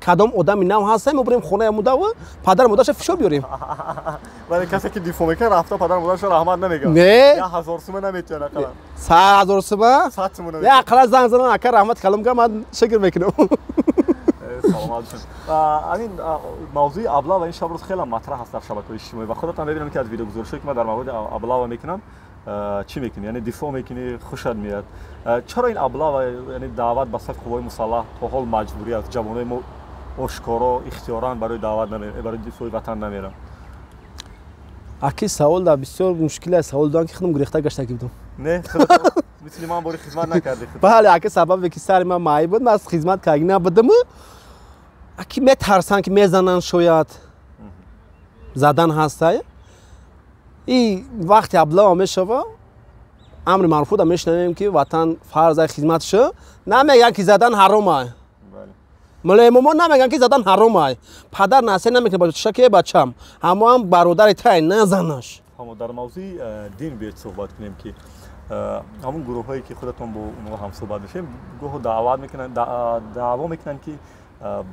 кадом одами нав ҳастем, мо бурем хонаи мудава, падар модарша фишор биёрем. Вале касе ки дифоъ мекунад рафта падар модарша раҳмат намегӯяд. Не? Я 1000 сума наметиҳад ақаллан. 1000 сума? 100 сума наметиҳад. Я ақаллан занг занам, ака раҳмат калом ка, ман шукр мекунам. Саломат бошед. Ҳамин мавзӯи аблава ин шаб рӯз хеле матраҳ аст дар шабакаҳои иҷтимоӣ ва худатон мебинам ки аз видеогузоришҳое ки ман дар мавриди аблава мекунам чӣ мекунӣ, яъне дифоъ мекунӣ, хушат меяд. Чаро ин аблава, яъне даъват ба сафи қувваҳои мусаллаҳ то ҳол маҷбурӣ аст? Ҷавонои мо ошкоро ихтиёран барои даъват барои дифои ватан намеранд. Аки савол дар бисёр мушкил аст, савол додам ки худам гурехта гаштагӣ будам. Не, худатон мисли ман бори хизмат накардӣ? Бале, аки сабабе ки сари ман маъиб буд, ман аз хизмат кардагӣ набудам. Аки метарсанд ки мезананд, шояд задан ҳастай. И вақте аблава мешава, амри маъруфуда мешунавем ки ватан фарз хизмат шу, намегӯянд ки задан ҳаром ай. Мулоимомо намегӯянд ки задан ҳаром ай. Падар насиҳат намекунад бачаша ки бачам, ҳамоам бародари тай, назанаш. Фаҳмо, дар мавзӯи дин биёед суҳбат кунем, ки ҳамун гурӯҳҳое, ки худатон бо онҳо ҳамсуҳбат мешавем, гоҳо даъват мекунанд, даъво мекунанд, ки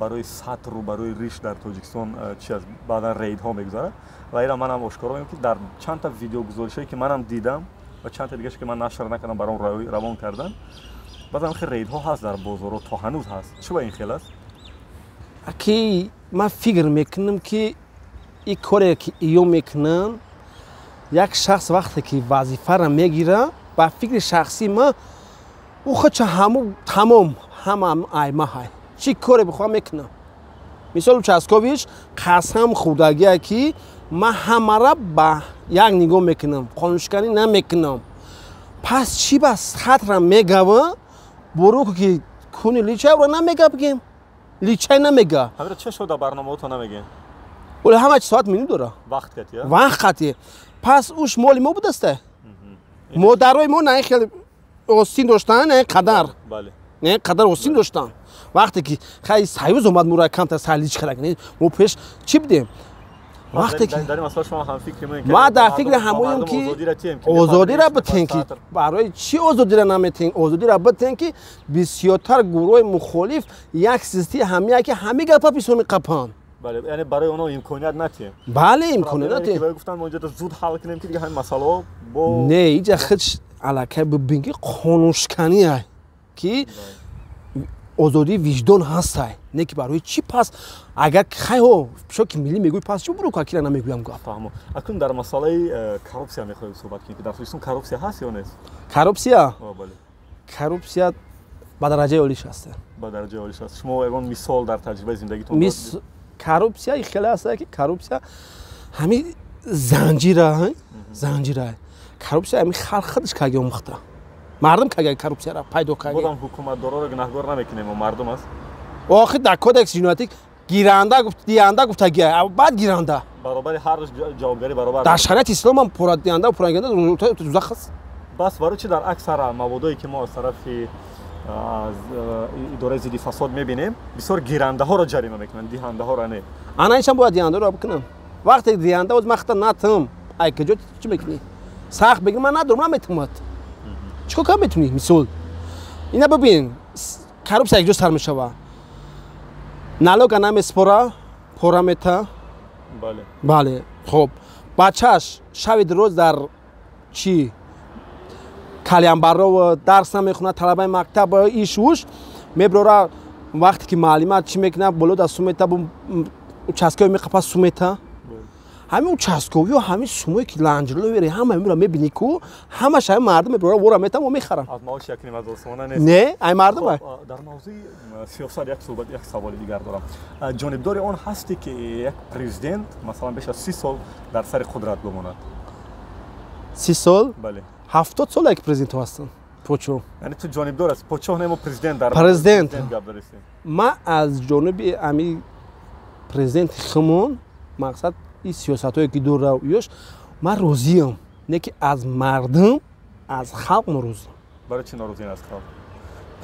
барои сатру барои риш дар Тоҷикистон чи аст, баъдан рейдҳо мегузарад. Ва ира манам ошкоро мегӯям, ки дар чандта видеогузоришҳое, ки манам дидам, ва чандта дигаше, ки ман нашр накардам, баром равон кардам, баъзан хел рейдҳо ҳаст дар бозорҳо, то ҳанӯз ҳаст. Чӣ ба ин хел аст? Ки ман фикр мекунам, ки ин коре, ки иё мекунанд, як шахс вақте ки вазифаро мегира, ба фикри шахсии ман, ӯ худча ҳаму тамом ҳама аймаҳай, чӣ коре бихоҳам, мекунам. Мисол, участковый ш қасам хӯрдагия, ки ман ҳамара ба як нигоҳ мекунам, қонуншиканӣ намекунам. Пас чӣ ба сатра мегава буруку, ки куни личайро намега, бигем, личай намега. Ҳамира ча шуд, дар барномаҳото намегем? Оле ҳама чи соат минут дора. Вақт кати. Вақт қати. Пас уш моли мо будаста, модарои мо на ин хел остин доштан, на ин қадар, на ин қадар остин доштан. Вақте ки хай союз омад, мура камтар сайлич кард, мо пеш чӣ будем? Вақте ки ма дар фикри ҳамоем, ки озодира битен, ки барои чӣ озодира наметен? Озодира битен, ки бисёртар гурӯҳи мухолиф як систи ҳамия, ки ҳами гапа бисёр меқапанд. Бале, яъне барои онҳо имконият натиҳем. Бале, имконият натиҳем. Гуфтан, мо инҷо зуд ҳал кунем, ки дига ҳамин масъалаҳо бо Не, иҷа худш аллакай бибин, ки қонуншикания, ки озодии виҷдон ҳастай, не ки барои чӣ? Пас агар хайҳо шо ки миллӣ мегӯй, пас чӣ бурука кира намегӯям гап? Фаҳмо. Акнун дар масъалаи коррупсия мехоҳем суҳбат кунем, ки дар Тоҷикистон коррупсия ҳаст ё нест? Коррупсия? Коррупсия ба дараҷаи олиш ҳаст. Ба дараҷаи олиш аст. Шумо ягон мисол дар таҷрибаи зиндагитон? Коррупсия хеле аст, ки коррупсия ҳами занҷира, занҷира. Коррупсия ҳами халқ худаш каги омӯхта, мардум кага коррупсияро пайдо кард. Бодам ҳукуматдороро гунаҳгор намекунем, мардум аст. Охир дар кодекси ҷиноятӣ гиранда диҳанда гуфтагия, баъд гиранда. Баробари ҳар ҷавобгарӣ баробар. Дар шариати ислом ҳам пурадиҳанда пурагиранда дузах аст. Бас барои чи дар аксар маводое, ки мо аз тарафи идораи зидди фасод мебинем, бисёр гирандаҳоро ҷарима мекунанд, диҳандаҳоро не? Ана ишам бояд диҳандаро бикунам. Вақте диҳанда оз махта натам, ай куҷо чӣ мекунӣ? Сахт бигир, ман надорам, наметавонад, чӣ кор карда метавонӣ? Мисол, ина бибин, коррупсия якҷо сар мешава: налога намеспора, пора мета. Бале, хоб, бачааш шави рӯз дар чӣ калянбаров дарс намехонад, талабаи мактаб, иш уш меброра. Вақте ки маълимат чӣ мекунад, боло да сумета, участковый меқапа, сумета. Ҳамин участковый ё ҳамин сумое, ки ланҷло вере, ҳама мера мебинӣ ку, ҳамаш ҳамин мардум меброра, вора метам, мо мехарам. Аз маоши якним ҳазор сомона нест. Не, ай мардум. Дар мавзӯи сиёсат як суҳбат, як саволи дигар дорам. Ҷонибдори он ҳасте, ки як президент, масалан, беш аз 30 сол дар сари қудрат бимонад? 30 сол? Бале. 70 сол як президентҳо ҳастанд, подшоҳ. Яъне ту ҷонибдор аст, подшоҳ не, мо президент дар президент гап дористем. Ман аз ҷониби ами президенти химон, мақсад, ин сиёсатҳое, ки дора ёш, ман розиам, не ки аз мардум, аз халқ норозиам. Барои чӣ норозиен аз халқ?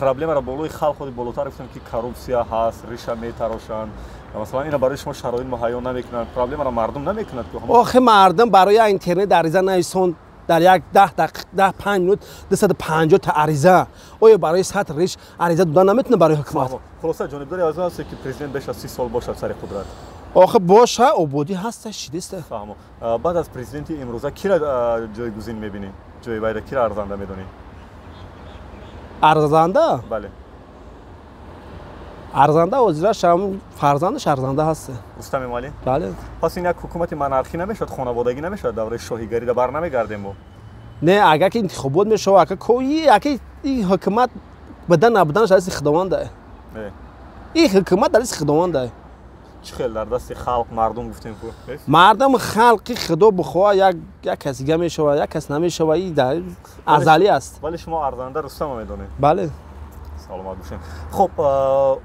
Проблемаро болои халқ худи болотар гуфтем, ки коррупсия ҳаст, риша метарошанд, масалан, ина барои шумо шароит муҳайё намекунанд. Проблемаро мардум намекунад? Охи мардум барои интернет ариза нависон, дар як 10 дақиқа, 10-5 минут 250 та ариза. Оё барои сатр риш ариза дода наметавона барои ҳукумат? Хулоса, ҷонибдори аз он ҳастед, ки президент беш аз 30 сол бошад сари қудрат? Охи боша, ободӣ ҳаста, шидиста. Фаҳмо. Баъд аз президенти имрӯза кира ҷойгузин мебинӣ? Ҷои вайра кира арзанда медонӣ? Арзанда? Бале. Арзанда ҳозираш ҳам фарзандаш арзанда ҳаст. Рустам Эмомалӣ? Бале. Пас ин як ҳукумати монархӣ намешавад, хонаводагӣ намешавад, давраи шоҳигарида бар намегардем мо? Не, агар ки интихобот мешавад, ака кои, ака ин ҳукумат бадан набуданаш дар дасти худованда. Ин ҳукумат дар дасти худованда. Чӣ хел дар дасти халқ, мардум гуфтем ку? Мардум, халқи худо бихоҳа, як кас дига мешавад, як кас намешавад, и дар азалӣ аст. Вале шумо арзанда Рустама медонед? Бале. Саломат бошем. Хуб,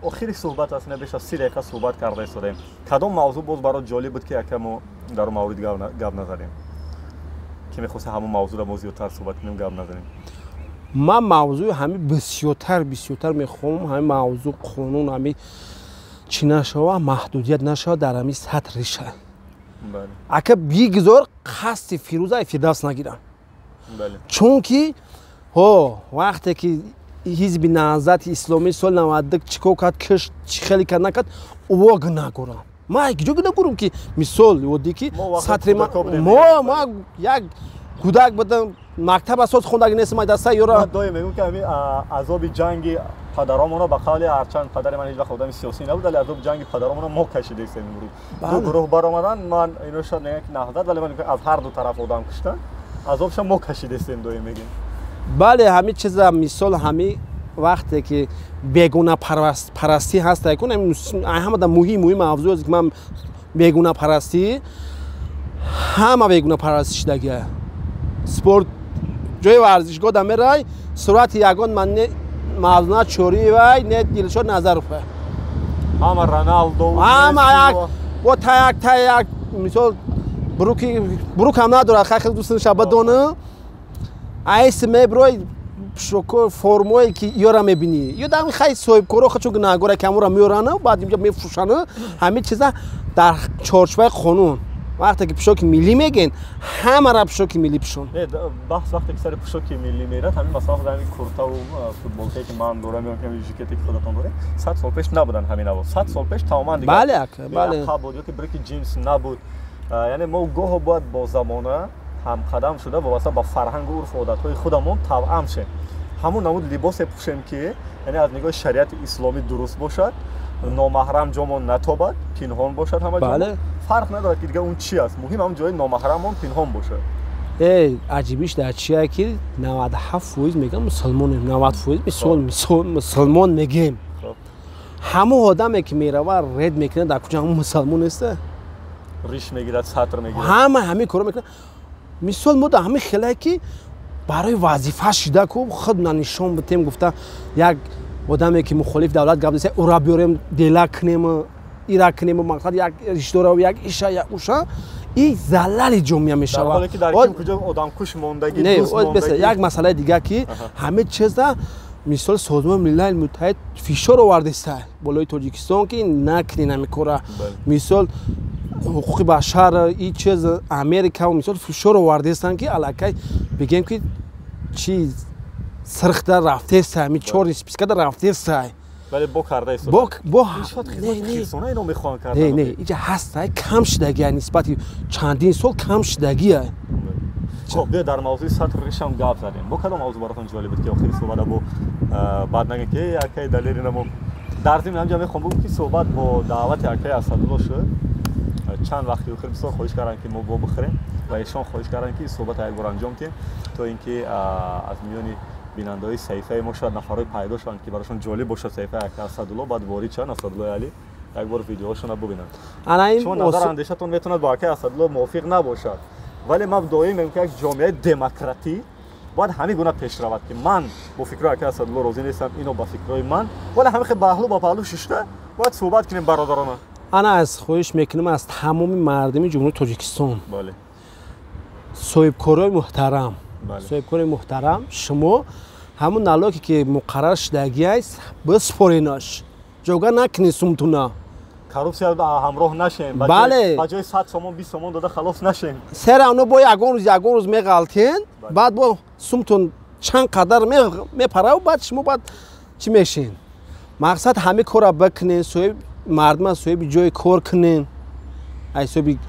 охири суҳбат аст, беш аз 30 дақиқа суҳбат карда истодаем. Кадом мавзӯъ боз барот ҷолиб буд, ки яка мо дар он маврид гап назадем, ки мехоста ҳамон мавзӯъро мо зиёдтар суҳбат кунем, гап назанем? Ман мавзӯи ҳами бисёртар мехоҳам, ҳами мавзӯъ қонун, ҳами чӣ нашава, маҳдудият нашава дар ҳами сатр риша. Ака бигзор. қасди Фирӯза Фирдавс нагиранд. Чунки ҳо вақте ки ҳизби Наҳзати Исломӣ соли 92 чӣ кор кард, кишт, чӣ хеле кард, накард, ӯ гунаҳгоранд. Ман куҷо гунаҳгорам, ки мисол оддӣ ки сатри мо як кӯдак будам, мактаб асос хондаги нестам, ай даста ёра. Ман доим мегӯям, ки ҳамин азоби ҷанги падаромонро, ба қавли ҳарчанд падари ман ҳеҷ вақт одами сиёсӣ набуд, вале азоби ҷанги падаромонро мо кашидаистем имрӯз. Ду гурӯҳ баромаданд, ман ино шояд мегӯям, ки Наҳзат, вале ман аз ҳар ду тараф одам куштанд, азобша мо кашидаистем, доим мегӯем. Бале, ҳамин чиза, мисол, ҳамин вақте ки бегунапарастӣ ҳаст, ҳамада муҳим мавзӯъ аст, ки ман бегунапарастӣ, ҳама бегунапарастӣ шудагия. Спорт ҷои варзишгоҳ да мерай, сурати ягон ман Мавзуна Чориевай, не Дилшод Назаров, ҳама Роналдо, ҳама як бо таяк таяк, мисол, бруки брук ҳам надорад, хай хел дӯст шаба дона айс меброй, пушоко формое ки ёра мебинӣ, ё дар хай соҳибкоро хачо гунаҳгора, ки ҳамонро меорана, баъд инҷо мефурӯшана. Ҳамин чиза дар чорчӯбаи қонун, вақте ки пушоки миллӣ мегӯен, ҳамара пушоки миллӣ пушон. Баҳс вақте ки сари пушоки миллӣ мерад, ҳамин масалан ҳамин куртаву футболкае, ки ман дорам, ё ҳамин жикете, ки худатон дорем, 100 сол пеш набуданд ҳамин аво. 100 сол пеш тамоман дигар бале ака, бале буд, ё ки брики ҷинс набуд. Яъне мо гоҳо бояд бо замона ҳамқадам шуда, вобаста ба фарҳангу урфу одатҳои худамон тавъам шем, ҳамон намуд либосе пӯшем, ки яъне аз нигоҳи шариати исломӣ дуруст бошад, номаҳрам ҷомон натобад, пинҳон бошад ҳама ҷо. Фарқ надорад, ки дига он чи аст, муҳим ҳамон ҷои номаҳрамон пинҳон бошад. Аҷибиш дар чия, ки 97% мегӯям мусулмонем, 90%, мисол, мусулмон мегӯем. Ҳамон одаме, ки мерава, ред мекунад, дар куҷо ҳамон мусулмон неста? Риш мегирад, сатр мегирад, ҳама ҳамин коро мекунад. Мисол, мо дар ҳамин хелае, ки барои вазифа шида ку худ нанишон битем, гуфта як одаме, ки мухолиф давлат гап заса, ура биёрем, дела кунем, ира кунем, мақсад як ришдора, як иша, як уша, и залали ҷомеа мешавад. Як масъалаи дигар, ки ҳамин чиза, мисол, Созмони Милали Муттаҳид фишор овардеста болои Тоҷикистон, ки накунен ҳамин кора. Мисол, ҳуқуқи башар, и чиз, Америка, мисол, фишор овардестанд, ки аллакай бигем, ки чи сирхда рафтеста, ҳамин чёрный списка да рафтеста. Вале бо карда. Бо не, не, иҷа ҳастай, кам шудагия, нисбати чандин сол кам шудагия. Хоб, биё, дар мавзӯи сатр ришам гап задем. Бо кадом мавзӯ баротон ҷолиб буд, ки охири суҳбата бо баъд нагӯем, ки акаи Далери намо. Дар зимни ҳамҷа мехоҳам бигӯм, ки суҳбат бо даъвати акаи Асадулло шуд. Чанд вақти охир бисёр хоҳиш карданд, ки мо бо бихӯрем, ва эшон хоҳиш карданд, ки суҳбата як бор анҷом диҳем, то ин ки аз миёни бинандаҳои саҳифаи мо шояд нафарҳое пайдо шаванд, ки барошон ҷолиб бошад саҳифаи ака Асадулло, баъд ворид шаванд, Асадуллои Али, як бор видеоҳошонро бубинанд. Шумо назар андешатон метавонад бо акаи Асадулло мувофиқ набошад, вале ман доим мегӯям, ки як ҷомеаи демократӣ бояд ҳамин гуна пеш равад, ки ман бо фикрҳои акаи Асадулло розӣ нестам, ино ба фикрҳои ман, вале ҳамин хел паҳлӯ ба паҳлӯ шишта бояд суҳбат кунем бародарона. Ана, аз хоҳиш мекунам аз тамоми мардуми Ҷумҳурии Тоҷикистон, соҳибкорои муҳтарам, соҳибкори муҳтарам, шумо ҳамун налоге, ки муқаррар шудагиаст, биспоренаш, ҷога накунед сумтуна. Коррупсия ҳамроҳ нашем. Бале. Ба ҷои 100 сомон 20 сомон дода халос нашем. Сера оно бо ягон рӯз, ягон рӯз меғалтен, баъд бо сумтун чанд қадар мепараву, баъд шумо баъд чӣ мешен? Мақсад, ҳамин корра бикунен, соҳиб мардума соҳиби ҷои кор кунен. Ай соҳиби,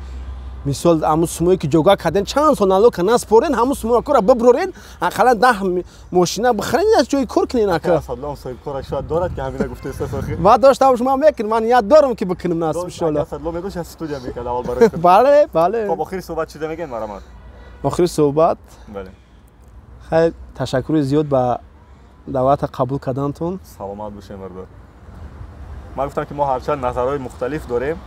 мисол, ҳамун сумое, ки ҷога карден, чанд сол налога наспорен, ҳамун суморо кора биброрен, ақаллан 10 мошина бихарен, аз ҷои кор кунен, ака. Асадлом соҳибкора шояд дорад, ки ҳамина гуфтаеста сохи. Ма дошта бошам, ман мекунам, ман ният дорам, ки бикунам, насиб, иншоалло. Асадло медошт, аз студия мекард аввал барои. Бале, бале. Хоб, охири суҳбат чизе мегӯед, марамад? Охири суҳбат? Бале. Хайр, ташаккури зиёд ба даъвата қабул кардантон. Саломат бошем, бародар. Ман гуфтам, ки мо ҳарчанд назарҳои мухталиф дорем,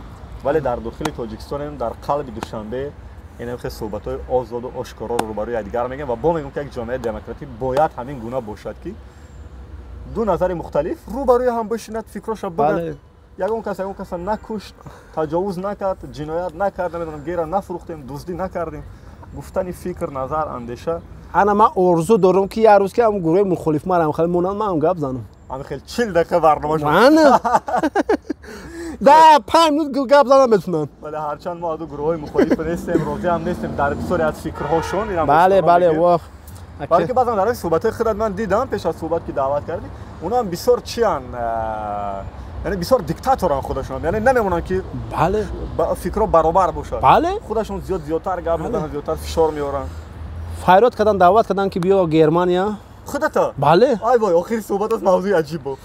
вале дар дохили Тоҷикистонем, дар қалби Душанбе, инам хел суҳбатҳои озоду ошкороро рӯбарӯи якдигар мегӯем ва бо мегӯем, ки як ҷомеаи демократӣ бояд ҳамин гуна бошад, ки ду назари мухталиф рӯбарӯи ҳам бишинад, фикроша бигӯяд. Ягон кас ягон каса накушт, таҷовуз накард, ҷиноят накард, намедонам, гера нафурӯхтем, дуздӣ накардем. Гуфтани фикр, назар, андеша. Ана, ман орзу дорам, ки як рӯз ки ҳам гурӯҳи мухолиф марам хеле монанд, ман ҳам гап занам. Ҳамин хел 40 дақиқа барнома шуд. Ман да 5 минут гап задан метунам. Бале, ҳарчанд мо аз гурӯҳҳои мухолиф нестем, розӣ ҳам нестем дар бисёре аз фикрҳошон. Бале, бале, воҳ. Балки баъзан дар суҳбатҳои худат ман дидам, пеш аз суҳбат ки даъват кардӣ, онҳо ҳам бисёр чиян, яъне бисёр диктаторан худашон, яъне намемонанд ки бале фикрҳо баробар бошад. Бале, худашон зиёд зиёдтар гап мезананд, зиёдтар фишор меоранд. Файрод карданд, даъват карданд ки биё Германия. Худата? Бале. Ай вой, охири суҳбат аз мавзӯи аҷиб буд.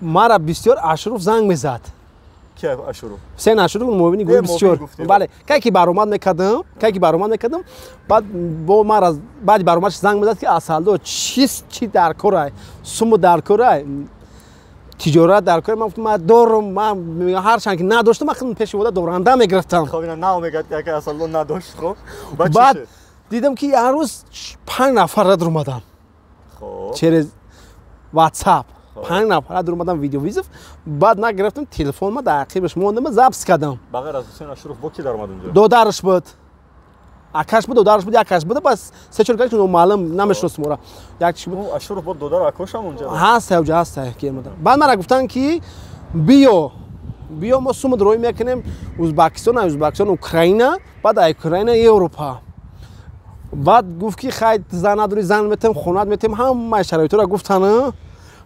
Мара бисёр Ашуров занг мезад. Ки Ашуров? Ҳусейн Ашуров, муовини гурӯҳи бисёр. Бале, кай ки баромад мекардам, кай ки баромад мекардам, баъд бо мара баъди баромадш занг мезад ки Асалдо чӣ дар корай, суму дар корай, тиҷорат дар кор. Ман гуфтам ман дорам, ман ҳарчанд ки надоштам, ман худам пеши вода доранда мегирифтам. Хоб, ина нав мегӯяд ки ака Асалдо надошт. Хоб, баъд дидам ки ҳар рӯз 5 нафар дар омадам через WhatsApp, 5 нафар дар омадам видеовызов. Баъд нагирифтам телефон, ма дар ақибаш мондам, запись кардам. Ба ғайр аз Ҳусейн Ашуров бо ки дар омад унҷо? Додараш буд, акаш буд, додараш буд, якаш буд, бас се чор каш номаълум, намешиносам ора. Як чи буд. Ашуров бо додару акошам унҷо ҳаст, уҷа ҳаст ки омадам. Баъд мара гуфтанд ки биё, биё, мо сумад роҳӣ мекунем Узбакистон, Узбакистон Украина, баъд ай Украина Европа. Баъд гуфт ки хай, зан надорӣ, зан метем, хонат метем, ҳамаи шароитро гуфтан.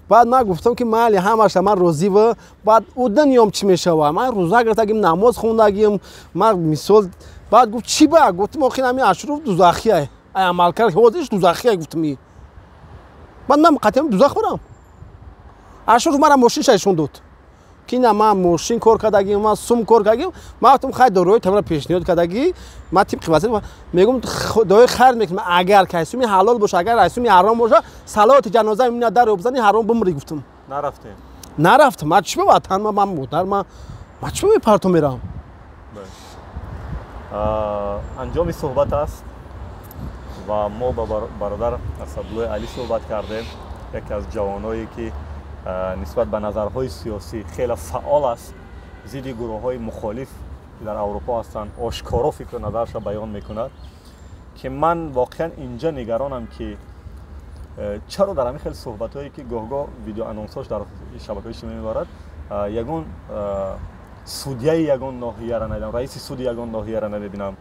Баъд ман гуфтам ки майли, ҳамаша ман розива. Баъд ӯ дунём чӣ мешавад? Ман рӯза гирифтагим, намоз хондагим, ман мисол. Баъд гуфт чӣ ба? Гуфтам охир ҳамин Ашуров дузахия, ай амалкар ҳозирш дузахия, гуфтам. Баъд ман қатъиан дузах барам. Ашуров мара мошинша ишон дод ки на, ман мошин кор кардагим, ман сум кор кардагим. Ман гуфтам хай, дорои тамара пешниҳод кардагӣ, ман тибқи васият мегум, дои хайр мекунам, агар ки айсуми ҳалол боша, агар айсуми ҳаром боша, салоти ҷаноза мина дар бизани, ҳаром бимрӣ, гуфтам. Нарафтем? Нарафтам. Ман чӣ ба ватан, ман модар, ман чӣ ба мепартом мерам? Анҷоми суҳбат аст ва мо ба бародар Асадуллои Алӣ суҳбат кардем, яке аз ҷавоное ки нисбат ба назарҳои сиёсӣ хеле фаъол аст, зидди гурӯҳҳои мухолиф ки дар Аврупо ҳастанд ошкоро фикру назарашро баён мекунад. Ки ман воқеан инҷа нигаронам ки чаро дар ҳамин хел суҳбатҳое ки гоҳ-гоҳ видеоанонсҳош дар шабакаҳои иҷтимоӣ мебарад, ягон судяи ягон ноҳияра надидам, раиси суди ягон ноҳияра намебинам,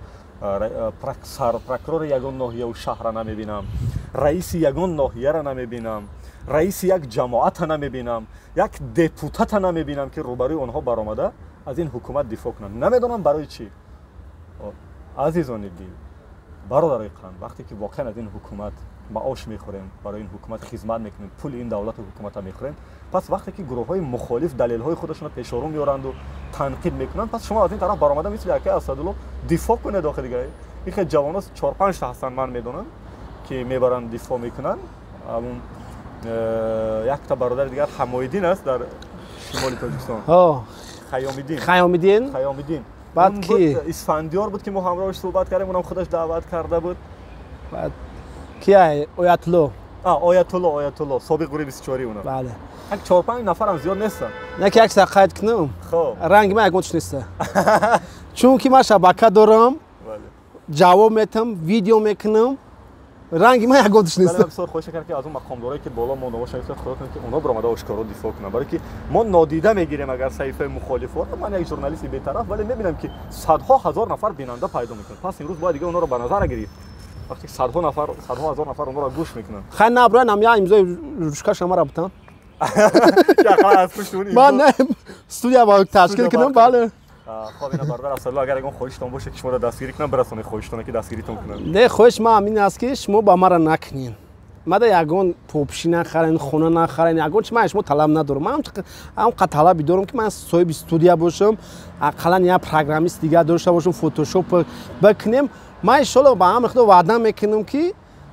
сарпрокурори ягон ноҳияву шаҳра намебинам, раиси ягон ноҳияра намебинам, раиси як ҷамоата намебинам, як депутата намебинам, ки рӯбарӯи онҳо баромада аз ин ҳукумат дифоъ кунанд. Намедонам барои чӣ. Азизони дил, бародарои қанд, вақте ки воқеан аз ин ҳукумат маош мехӯрем, барои ин ҳукумат хизмат мекунем, пули ин давлату ҳукумата мехӯрем, пас вақте ки гурӯҳҳои мухолиф далелҳои худашонро пешору меоранду танқид мекунанд, пас шумо аз ин тараф баромада мисли акаи Асадулло дифоъ кунед. Охи дига ин хел ҷавоно чор-панҷта ҳастанд, ман медонам, ки мебаранд, дифоъ мекунанд. Ҳамун якта бародари дигар Ҳамоиддин аст дар шимоли Тоҷикистон, Хаёмиддин. Хаёмиддин. Хаёмиддин. Баъд ки? Исфандиёр буд, ки мо ҳамроҳаш суҳбат кардем, унам худаш даъват карда буд. Баъд кия? Оятулло. Оятулло, Оятулло, собиқ гурӯҳи 24-и унам. Бале. Як чор-панҷ нафарам зиёд нестанд. Не, ки як чиза қайд кунам. Хоб. Ранги ман ягон чиз неста, чунки ман шабака дорам, ҷавоб метам, видео мекунам, ранги ман ягон чиз неста. Бисёр хоҳиш кард, ки аз он мақомдорое ки боло монда бошанд, худо кунад, ки онҳо баромада ошкоро дифоъ кунанд, барое ки мо нодида мегирем агар саҳифаи мухолифоро. Ман як журналисти бетараф, вале мебинам, ки садҳо ҳазор нафар бинанда пайдо мекунанд. Пас имрӯз бояд дига онҳоро ба назар гирифт, вақте садҳо нафар, садҳо ҳазор нафар онҳоро гӯш мекунанд. Хай, наброян ам я имзои ручкаша мара бутам. Аз пушти он. Ман не, студия ба ташкил кунам, бале. Хоб, ина бародар Асадулло, агар ягон хоҳиштон боше, ки шуморо дастгирӣ кунам, бирасонед хоҳиштона, ки дастгиритон кунанд. Не, хоҳиш ман ҳамин аст, ки шумо ба мара накунед, мада ягон попши нахарен, хона нахарен, ягон чи ман шумо талаб надорам. Ман ҳамқа талаби дорам, ки ман соҳиби студия бошам, ақаллан як программист дигар дошта бошам, фотошоп бикунем. Ман иншолло ба амри Худо ваъда мекунам, ки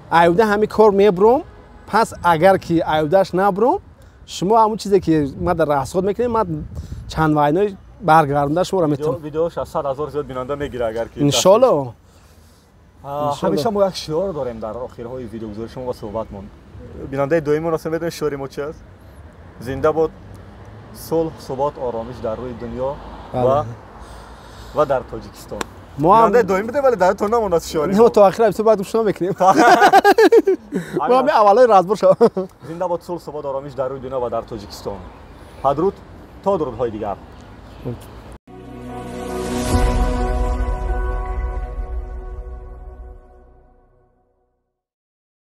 аюда ҳамин кор мебурам. Пас агар ки аюдаш набурам, шумо ҳамон чизе ки ма дар расход мекунем, ман чанд вайнои баргардонда шуморо метавонам. Видеош аз 100 000 зиёд бинанда мегира, агар ки. Иншолло. Ҳамеша мо як шиор дорем дар охирҳои видеогузориши мо ва суҳбатмон. Бинандаи доимон аст, медонед шиори мо чи аст? Зинда бод сулҳ, субот, оромиш дар рӯи дунё ва дар Тоҷикистон. Мо ҳам Бинандаи доим будем, вале дар то намонд шиори. Мо то охир бисёр бояд гӯшна мекунем. Мо ҳами аввалои разбор шав. Зинда бод сулҳ, субот, оромиш дар рӯи дунё ва дар Тоҷикистон. Падруд то дурудҳои дигар.